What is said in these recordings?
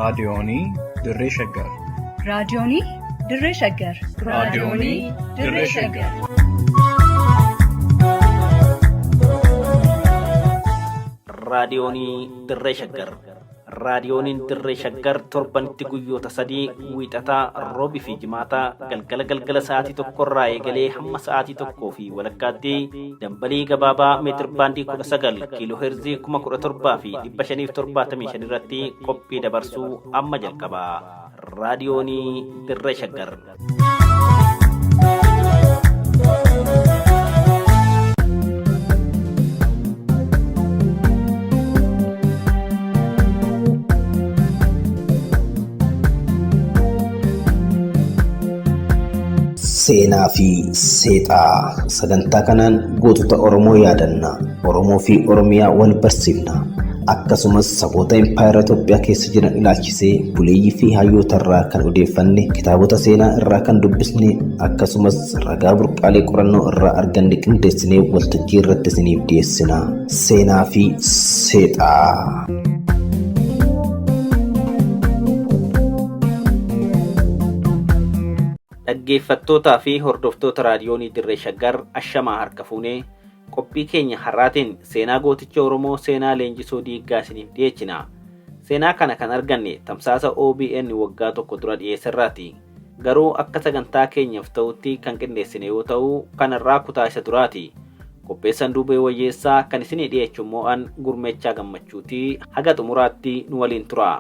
Raadiyoonii Dirree Shaggar. Raadiyoonii Dirree Shaggar. Raadiyoonii Dirree Shaggar. Raadiyoonii Dirree Shaggar. Raadiyooniin Dirree Shaggar torbanitti guyyoota sadii wiixataa, roobii fi jimaataa galgala galgala sa'aatii tokkorraa eegalee hamma sa'aatii tokkoo fi walakkaatti dambalii gabaabaa meetir baandii 19 kiiloo heerzii 17,575 irratti qophii dabarsuu amma jalqaba. Raadiyoonii Dirree Shaggar. Seenaa fi seexaa sagantaa kanaan gootota Oromoo yaadanna. Oromoo fi Oromiyaa wal barsiifna. Akkasumas saboota impaayera Itoophiyaa keessa jiran ilaalchisee buleeyyii fi hayyoota irraa kan odeeffanne, kitaabota seenaa irraa kan dubbisne, akkasumas ragaa burqaalee qorannoo irraa arganne qindeessinee waltajjii irratti isiniif dhiyeessina. Seenaa fi seexaa. Dhaggeeffattootaa fi hordoftoota Raadiyoonii Dirree Shaggar ashamaa harka fuunee qophii keenya har'aatiin seenaa gooticha Oromoo seenaa Leenjisoo Diiggaa isiniif dhiyeechina. Seenaa kana kan arganne tamsaasa OBN waggaa tokko dura dhiyeesserraati. Garuu akka sagantaa keenyaaf ta'utti kan qindeessine yoo ta'u kanarraa kutaa isa duraati. Qopheessan Duubee Wayyeessaa kan isinii dhiyeechu immoo an Gurmeechaa Gammachuuti. Haga xumuraatti nu waliin tura.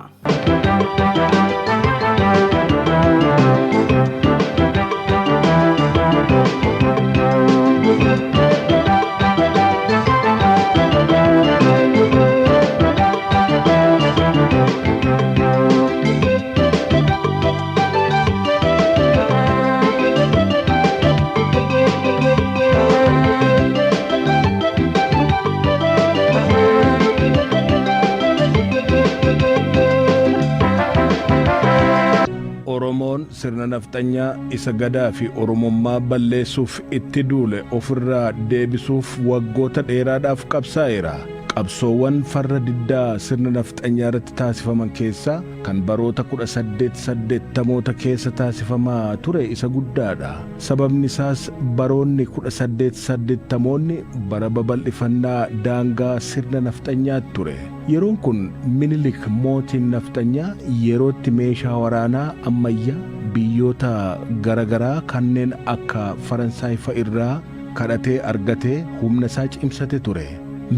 Oromoon sirna nafxanyaa isa gadaa fi Oromummaa balleessuuf itti duule ofirraa deebisuuf waggoota dheeraadhaaf qabsaa'eera. Qabsoowwan farra diddaa sirna nafxanyaa irratti taasifaman keessaa kan baroota 1880moota keessa taasifamaa ture isa guddaadha. Sababni isaas baroonni 1880moonni bara babal'ifannaa daangaa sirna nafxanyaa ture. Yeroon kun Minilik mootiin nafxanyaa yerootti meeshaa waraanaa ammayyaa biyyoota garagaraa kanneen akka Faransaay fa'i irraa kadhatee argatee humna isaa cimsate ture.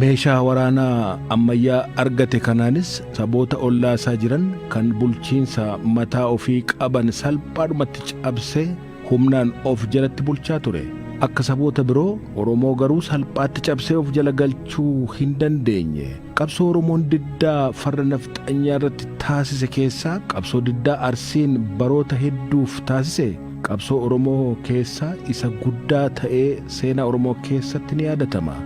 Meeshaa waraanaa ammayyaa argate kanaanis saboota ollaa isaa jiran kan bulchiinsa mataa ofii qaban salphaadhumatti cabsee humnaan of jalatti bulchaa ture. Akka saboota biroo Oromoo garuu salphaatti cabsee of jala galchuu hin dandeenye. Qabsoo Oromoon diddaa farra nafxanyaa irratti taasise keessaa qabsoo diddaa Arsiin baroota hedduuf taasise qabsoo Oromoo keessaa isa guddaa ta'ee seenaa Oromoo keessatti ni yaadatama.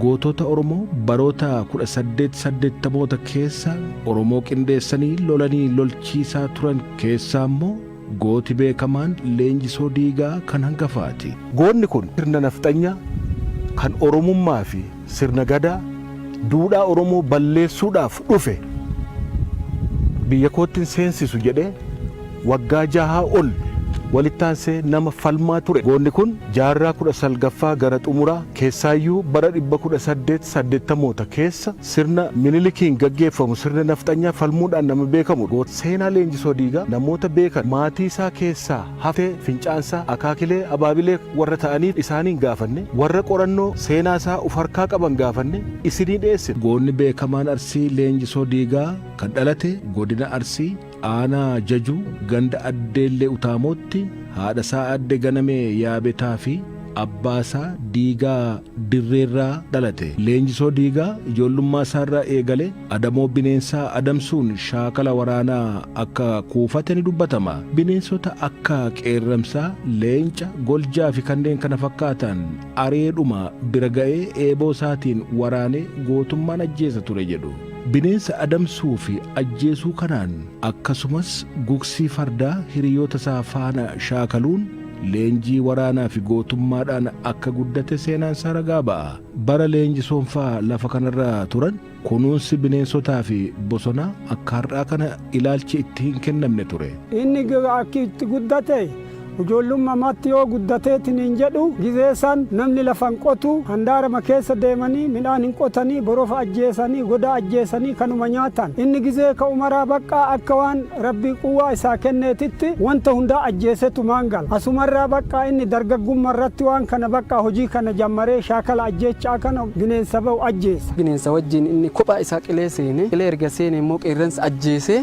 Gootota Oromoo baroota 1880moota keessa Oromoo qindeessanii lolanii lolchiisaa turan keessaa immoo gooti beekamaan Leenjisoo Diigaa kan hangafaati. Goonni kun sirna nafxanyaa kan Oromummaa fi sirna Gadaa, duudhaa Oromoo balleessuudhaaf dhufe biyya kootti hin seensisu jedhee waggaa jahaa ol walitti aansee nama falmaa ture. Goonni kun jaarraa 19ffaa gara xumuraa, keessaayyuu bara 1880moota keessa sirna Minilikiin gaggeeffamu sirna nafxanyaa falmuudhaan nama beekamu. Seenaa Leenjisoo Diigaa namoota beekan maatii isaa keessaa haftee fincaansaa, akaakilee, abaabilee warra ta'anii isaaniin gaafanne, warra qorannoo seenaa isaa uf harkaa qaban gaafanne isinii dhiyeessina. Goonni beekamaan Arsii Leenjisoo Diigaa kan dhalate Godina Arsii Aanaa Jajuu ganda Addeellee Utaamootti haadha isaa Aadde Ganamee Yaabetaa fi Abbaasaa Diigaa Dirreerraa dhalate. Leenjisoo Diigaa ijoollummaa isaarraa eegalee adamoo bineensaa adamsuun shaakala waraanaa akka kuufate ni dubbatama. Bineensota akka qeerramsaa, leenca, goljaa fi kanneen kana fakkaatan areedhuma bira ga'ee eeboo isaatiin waraanee gootummaan ajjeesa ture jedhu. Bineensa adamsuu fi ajjeesuu kanaan akkasumas gugsii fardaa hiriyoota isaa faana shaakaluun leenjii waraanaa fi gootummaadhaan akka guddate seenaan isaa ragaa ba'a. Bara Leenjisoon faa lafa kanarra turan kunuunsi bineensotaa fi bosonaa akka har'aa kana ilaalchi itti hin kennamne ture. Inni akki itti guddate ijoollummaatti yoo guddateetiin jedhu, gizee san namni lafa hin qotu, handaarama keessa deemanii midhaan hin qotanii, borofa ajjeesanii, goda ajjeesanii kanuma nyaatan. Inni gizee ka'umaraa baqqaa akka waan Rabbii quwwaa isaa kenneetitti wanta hundaa ajjeesetumaan gala. Asumarraa baqqaa inni dargaggummaa irratti waan kana baqqaa hojii kana jammaree shaakala ajjeechaa kana bineensa ba'u ajjeesa. Bineensa wajjin inni kophaa isaa qilee seene. Qilee erga seene immoo qeerransa ajjeese.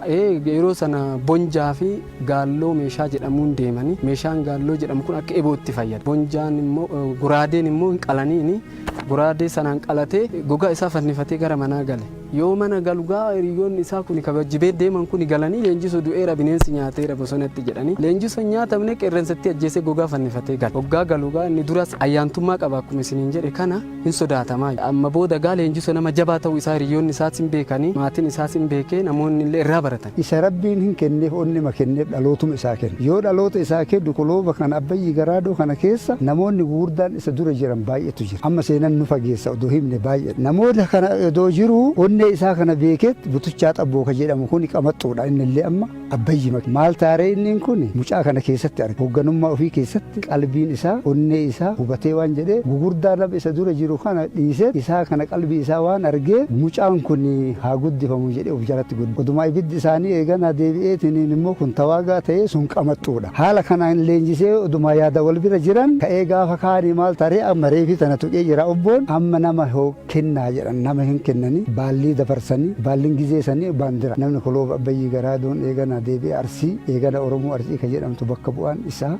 Yeroo sana bonjaa fi gaalloo meeshaa jedhamuun deemanii, meeshaan gaalloo jedhamu kun akka ebootti fayyada. Bonjaan immoo, goraadeen immoo hin qalaniini, goraadee sanaan qalatee gogaa isaa fannifatee gara manaa gale. Yoo mana galu gaa hiriyoonni isaa kun kabajjibee deeman kun galanii, "Leenjisoo du'eera, bineensi nyaateera bosonatti," jedhanii. Leenjisoo hin nyaatamne, qeerransatti ajjeesee gogaa fannifatee gale. Hoggaa galu gaa inni duras ayyaantummaa qaba, akkuma isiniin jedhe kana hin sodaatamaa. Amma booda gaa Leenjisoo nama jabaa ta'uu isaa hiriyoonni isaas hin beekanii, maatiin isaas hin beekee, namoonni illee irraa baratan. Isa Rabbiin hin kenneef, onnima kenneef, dhalootuma isaa kenne. Yoo dhaloota isaa kennu, kolooba kana, Abbayyi Garaadoo kana keessa namoonni gugurdaan isa dura jiran baay'eetu jira. Amma seenan nu fageessa, odoo himne baay'eedha. Namoota kana odoo jiru, onnee isaa kana beekeet Butuchaa Xabboo ka jedhamu kun qamaxxuudha, inni illee amma Abbayyi maal taaree inni kun mucaa kana keessatti arge. Hoogganummaa ofii keessatti qalbiin isaa, onnee isaa hubatee waan jedhee, gugurdaa nama isa dura jiru kana dhiisee isaa kana qalbii isaa waan argee, mucaan kun haa guddifamu jedhee of jalatti guddise. Odumaa ibiddi isaanii eeganaa deebi'eetiniin immoo kun tawaagaa ta'ee sun qamaxxuudha. Haala kanaan leenjisee, odumaa yaada wal bira jiran ka'ee gaafa kaanii maal taree, amma reefii tana tuqee jira obboon, amma nama kennaa jedhan, nama hin kennanii, baallii dabarsanii, baalliin gizee sanii baandira. Namni kolooba Abbayyii Garaadoon eeganaa deebi'ee Arsii, eegana Oromoo Arsii ka jedhamtu bakka bu'aan isaa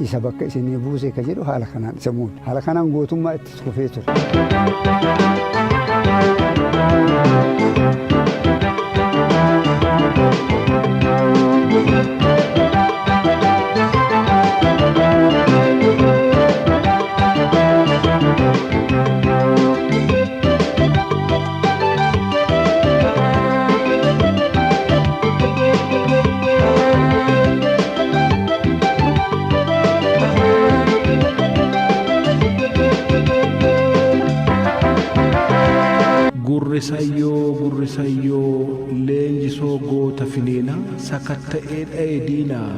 isa bakka isinii buuse ka jedhu haala kanaan isa muude. Haala kanaan gootummaa itti fufee ture. Gurrisayyoo, gurrisayyoo, Leenjisoo goota finiinaa, sakatta'ee dha'e diinaa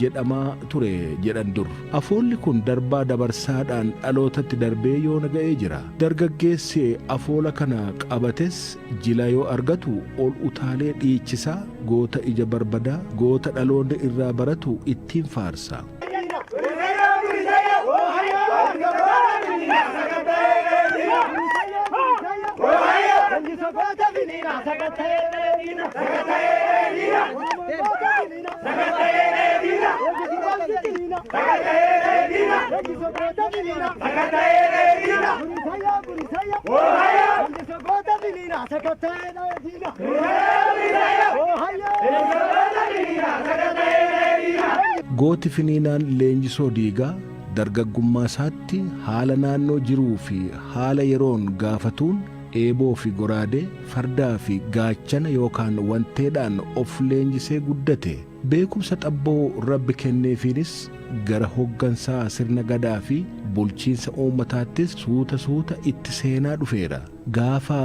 jedhamaa ture jedhan dur. Afoolli kun darbaa dabarsaadhaan dhalootatti darbee yoona ga'ee jira. Dargaggeessi afoola kana qabates jila yoo argatu ol utaalee dhiichisaa goota ija barbadaa, goota dhaloonni irraa baratu ittiin faarsa. Gooti finiinaan Leenjisoo Diigaa dargaggummaa isaatti haala naannoo jiruu fi haala yeroon gaafatuun eeboo fi goraadee, fardaa fi gaachana yookaan wanteedhaan of leenjisee guddate. Beekumsa xabboo Rabbi kenneefiinis gara hoggansaa sirna Gadaa fi bulchiinsa uummataattis suuta suuta itti seenaa dhufeera. Gaafa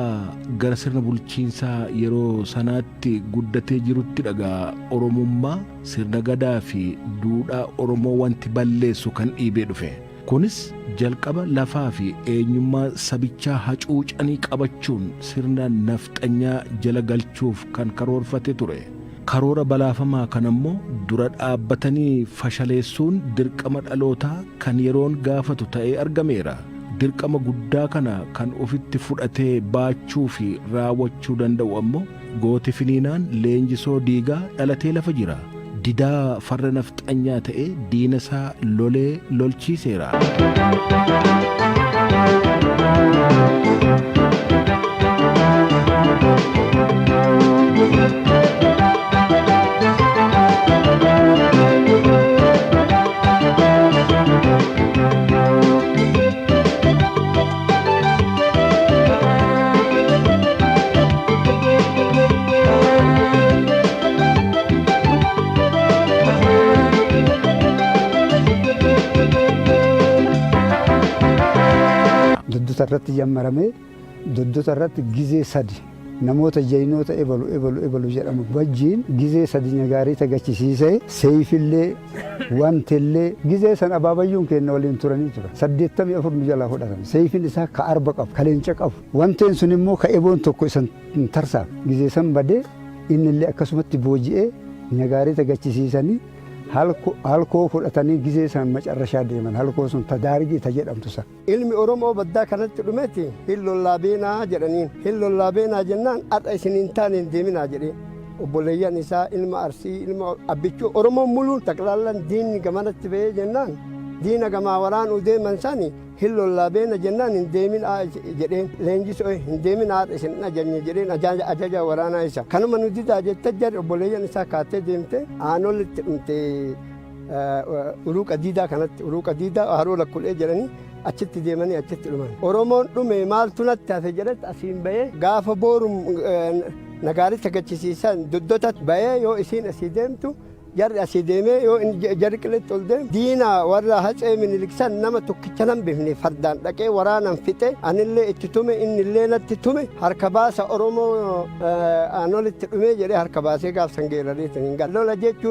gara sirna bulchiinsaa yeroo sanaatti guddatee jirutti dhagaa Oromummaa, sirna Gadaa fi duudhaa Oromoo wanti balleessu kan dhiibee dhufe. Kunis jalqaba lafaa fi eenyummaa sabichaa hacuucanii qabachuun sirna nafxanyaa jala galchuuf kan karoorfate ture. Karoora balaafamaa kanammoo dura dhaabbatanii fashaleessuun dirqama dhalootaa kan yeroon gaafatu ta'ee argameera. Dirqama guddaa kana kan ofitti fudhatee baachuu fi raawwachuu danda'u ammoo gooti finiinaan Leenjisoo Diigaa dhalatee lafa jira. Didaa farra nafxanyaa ta'ee diina isaa lolee lolchiiseera. Doddota irratti jammaramee doddota irratti gizee sadi namoota jayinoota ebalu ebalu ebalu jedhamu wajjiin gizee sadi nyagaarii tagachisiisee seeyfillee wantillee gizee san abaabayyuun keenya waliin turanii tura. 84 nu jalaa fudhatan. Seeyfiin isaa ka arba qabu, ka leenca qabu. Wanteen sun immoo ka eboon tokko isan hin tarsaaf. Gizee san badee innillee akkasumatti booji'ee nyagaarii tagachisiisanii halkoo fudhatanii gizee san macarrashaa deeman. Halkoo sun tadaargii ta jedhamtu san. Ilmi Oromoo baddaa kanatti dhumeeti hin lollaa beenaa jedhaniin. Hin lollaa beenaa jennaan har'a isin hin taane hin deeminaa jedhee. Obboleeyyan isaa ilma Arsii ilma Abbichuu Oromoon muluun taqlaallan diinni gamanatti ba'ee jennaan diina gamaa waraanuu deeman sani hin lollaa beena jennaan hin deemin jedheen leenjisoo hin deemin har'a isin ajajne jedheen ajaja waraanaa isa. Kanuma nu didaa jette jarri obboleeyyan isaa kaattee deemte aanolitti dhumte uruuqa diidaa kanatti uruuqa diidaa haroo lakkulee jedhanii achitti deemanii achitti dhuman. Oromoon dhume maaltu natti hafe jedhetti asiin ba'ee gaafa boorum nagaaricha gachisiisan doddota ba'ee yoo isiin asii deemtu jarri asii deemee yoo jarri qiletti ol deemu diina warra Hatsee Minilik san nama tokkicha nan bifne fardaan dhaqee waraanan fixe anillee itti tume innillee natti tume harka baasa Oromoo aanolitti dhumee jedhee harka baasee gaaf san geerrareetiin hin galle.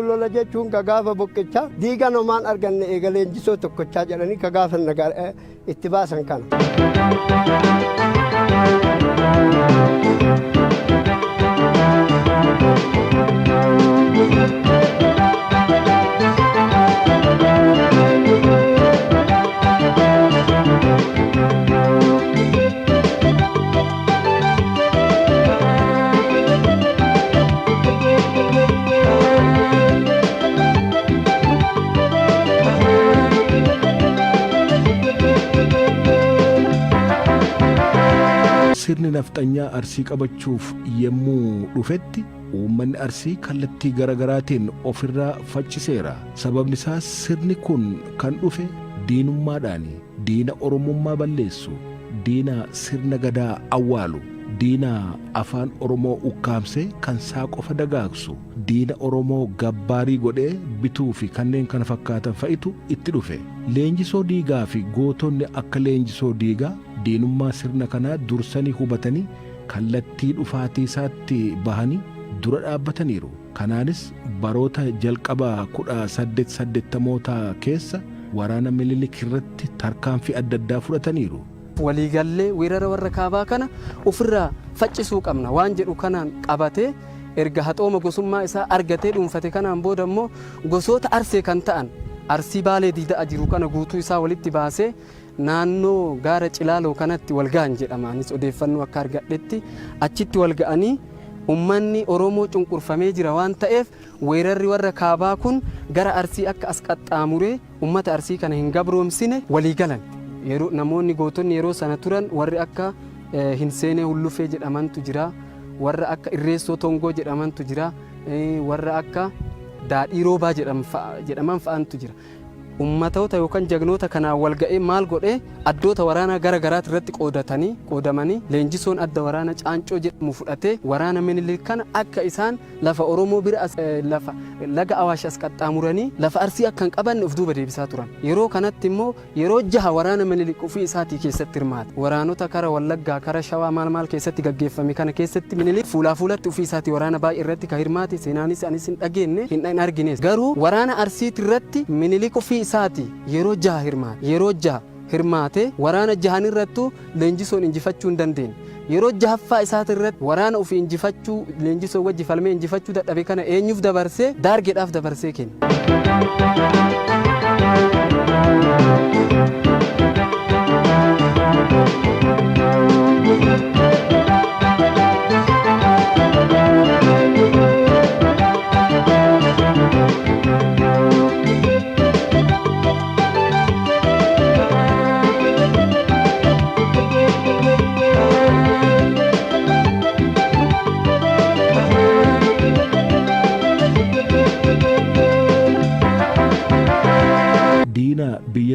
Lola jechuun ka gaafa boqqichaa diigan homaan arganne eega leenjisoo tokkochaa jedhanii ka gaafa itti baasan kana. Sirni nafxanyaa Arsii qabachuuf yemmuu dhufetti uummanni Arsii kallattii garaagaraatiin ofirraa facciseera. Sababni isaas sirni kun kan dhufe diinummaadhaani. Diina Oromummaa balleessu, diina sirna gadaa awwaalu, diina afaan Oromoo ukkaamsee kan isaa qofa dagaagsu, diina Oromoo gabbaarii godhee bituu fi kanneen kana fakkaatan fa'itu itti dhufe. Leenjisoo Diigaa fi gootonni akka Leenjisoo Diigaa diinummaa sirna kanaa dursanii hubatanii kallattii dhufaatii isaatti bahanii dura dhaabbataniiru. Kanaanis baroota jalqaba 1880moota keessa waraana Minilik irratti tarkaanfii adda addaa fudhataniiru. Waliigallee weerara warra kaabaa kana ofirraa faccisuu qabna waan jedhu kanaan qabatee erga haxooma gosummaa isaa argatee dhuunfate kanaan booda immoo gosoota Arsee kan ta'an Arsii Baalee Diida'a jiru kana guutuu isaa walitti baasee naannoo gaara Cilaaloo kanatti wal ga'an jedhama. Anis odeeffannoo akka argadhetti achitti wal ga'anii ummanni Oromoo cunqurfamee jira waan ta'eef weerarri warra kaabaa kun gara Arsii akka as qaxxaamuree ummata Arsii kana hin gabroomsine walii galan. Yeroo namoonni gootonni yeroo sana turan warri akka Hinseenee Hullufee jedhamantu jira, warra akka Irreessoo Tongoo jedhamantu jira, warra akka Daadhii Roobaa jedhaman fa'antu jira. Ummatoota yookaan jagnoota kanaan wal ga'ee maal godhee addoota waraanaa gara garaati irratti qoodatanii qoodamanii leenjisoon adda waraana Caancoo jedhamu fudhatee waraana Minilik kana akka isaan lafa Oromoo bira as lafa laga Awaash as qaxxaamuranii lafa Arsii akka hin qabanne of duuba deebisaa turan. Yeroo kanatti immoo yeroo jaha waraana Minilik ofii isaatii keessatti hirmaate. Waraanota kara Wallaggaa, kara Shawaa maal maal keessatti gaggeeffame kana keessatti Minilik fuulaa fuulatti ofii isaatii waraana baay'ee irratti ka hirmaate seenaanis anis hin dhageenne hin argines. Garuu waraana Arsiiti irratti Minilik ofii isaatii yeroo jaha hirmaate. Yeroo jaha hirmaate waraana jahan irrattuu Leenjisoon injifachuu hin dandeenye. Yeroo jahaffaa isaati irratti waraana ofii injifachuu Leenjisoo wajji falmee injifachuu dadhabe kana eenyuuf dabarsee? Daargeedhaaf dabarsee kenne.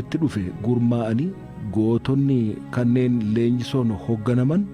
walitti dhufe gurmaa'anii gootonni kanneen leenjisoon hoogganaman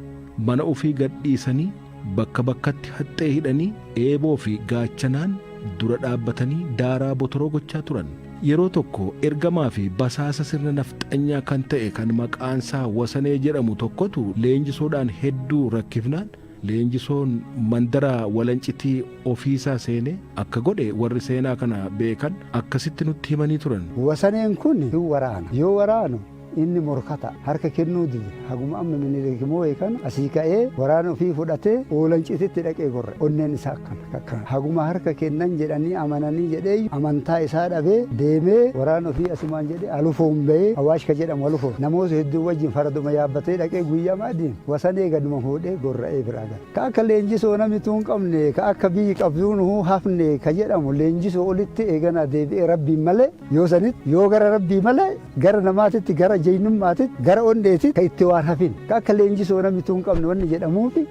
mana ofii gadhiisanii bakka bakkatti haxxee hidhanii eeboo fi gaachanaan dura dhaabbatanii daaraa botoroo gochaa turan. Yeroo tokko ergamaa fi basaasa sirna nafxanyaa kan ta'e kan maqaansaa Wasanee jedhamu tokkotu leenjisoodhaan hedduu rakkifnaan leenjisoon mandara Walancitii ofiisaa seenee akka godhe warri seenaa kana beekan akkasitti nutti himanii turan. Wasaneen kun hin waraana. Yoo waraanu inni morkata harka kennuu dide. Haguma amma Minilik moo'e kana asii ka'ee waraana ofii fudhatee Oolancititti dhaqee gorre. Onneen isaa akkana. Haguma harka kennan jedhanii amananii jedhee amantaa isaa dhabee deemee waraana ofii asumaan jedhee alufoon ba'ee Awaash ka jedhamu alufoon namoota hedduu wajjin faraduma yaabbatee dhaqee guyyaa maadiin Wasanee gaduma fuudhee gorra'ee biraa gale. Ka akka Leenjisoo namni utuu hin qabne, ka akka biyyi qabduu nuhuu hafne ka jedhamu Leenjisoo olitti eeganaa deebi'ee Rabbiin malee yoo sanitti yoo gara Rabbii malee gara namaatitti gara jeynummaatitti gara onneetitti ka itti waan hafin. Ka akka Leenjisoo namni utuu hin qabne wanni jedhamuufi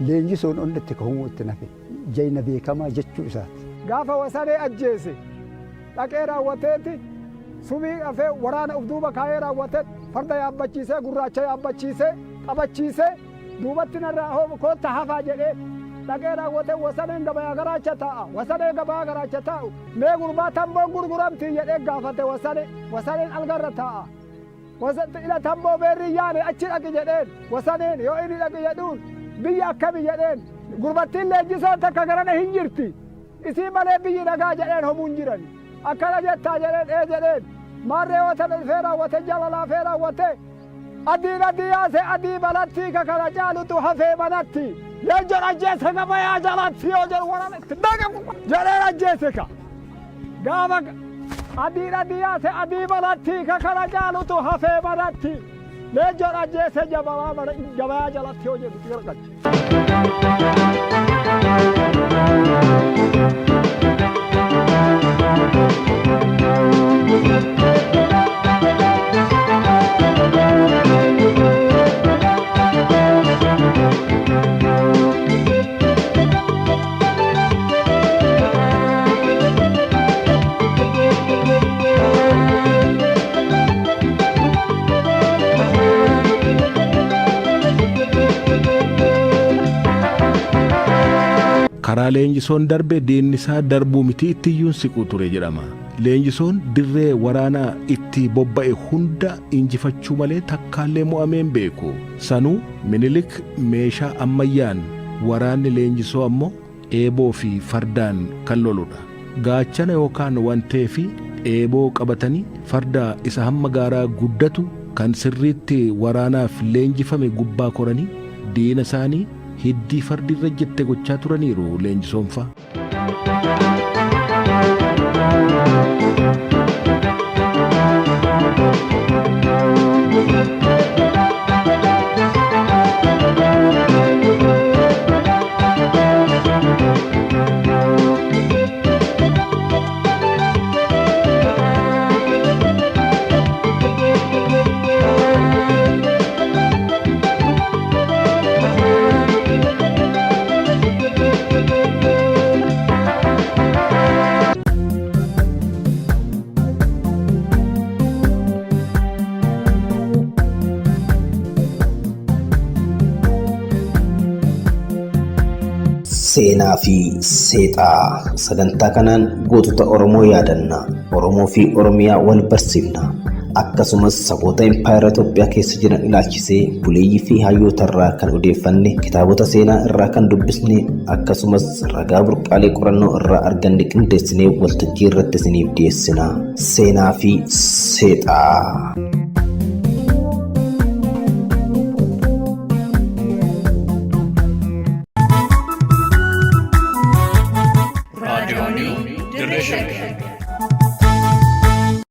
Leenjisoon onnetti ka humuu itti hin hafin. Jeyna beekamaa jechuu isaati. Gaafa Wasanee ajjeese dhaqee raawwateeti sumii afee waraana uf duuba kaayee raawwate farda yaabbachiisee gurraacha yaabbachiisee qabachiisee duubatti narraa hoo kootta hafaa jedhee dhaqee raawwate Wasaneen gabayaa garaacha taa'a. Wasanee gabaa garaacha taa'u mee gurbaa tamboon gurguramtii jedhee gaafate Wasane. Wasaneen algarra taa'a. Ila tamboo beerri yaane achi dhaqi jedheen. Wasaneen yoo inni dhaqi jedhuun biyya akkami jedheen. Gurbattiin Leenjisoon takka garana hin jirti. Isii malee biyyi nagaa jedheen homuu hin jirani. Akkana jettaa jedheen ee jedheen. Maarree yoo tana dhufee raawwate jala laafee raawwate adiin adii yaase adii balattii ka kana caalutu hafee manatti. Leenjoon ajjeese gabayaa jalatti yoo jedhu waraana itti naqa jedheen ajjeese ka. Gaafa adiin adii yaase adii balatti ka kana caalutu hafee manatti. Leenjoon ajjeese gabayaa jalatti yoo jedhu itti garagalche. Karaa Leenjisoon darbe diinni isaa darbuu miti itti iyyuu hin siqu ture jedhama. Leenjisoon dirree waraanaa itti bobba'e hunda injifachuu malee takkaallee mo'amee hin beeku. Sanuu Minilik meeshaa ammayyaan waraanni Leenjisoo ammoo eeboo fi fardaan kan loludha. Gaachana yookaan wantee fi eeboo qabatanii farda isa hamma gaaraa guddatu kan sirriitti waraanaaf leenjifame gubbaa koranii diina isaanii hiddii fardi irra ejjette gochaa turaniiru Leenjisoonfaa. Seenaa fi Seexaa sagantaa kanaan gootota Oromoo yaadanna. Oromoo fi Oromiyaa wal barsiifna. Akkasumas saboota impaayera Itoophiyaa keessa jiran ilaalchisee buleeyyii fi hayyoota irraa kan odeeffanne, kitaabota seenaa irraa kan dubbisne, akkasumas ragaa burqaalee qorannoo irraa arganne qindeessinee waltajjii irratti isiniif dhiyeessina. Seenaa fi Seexaa.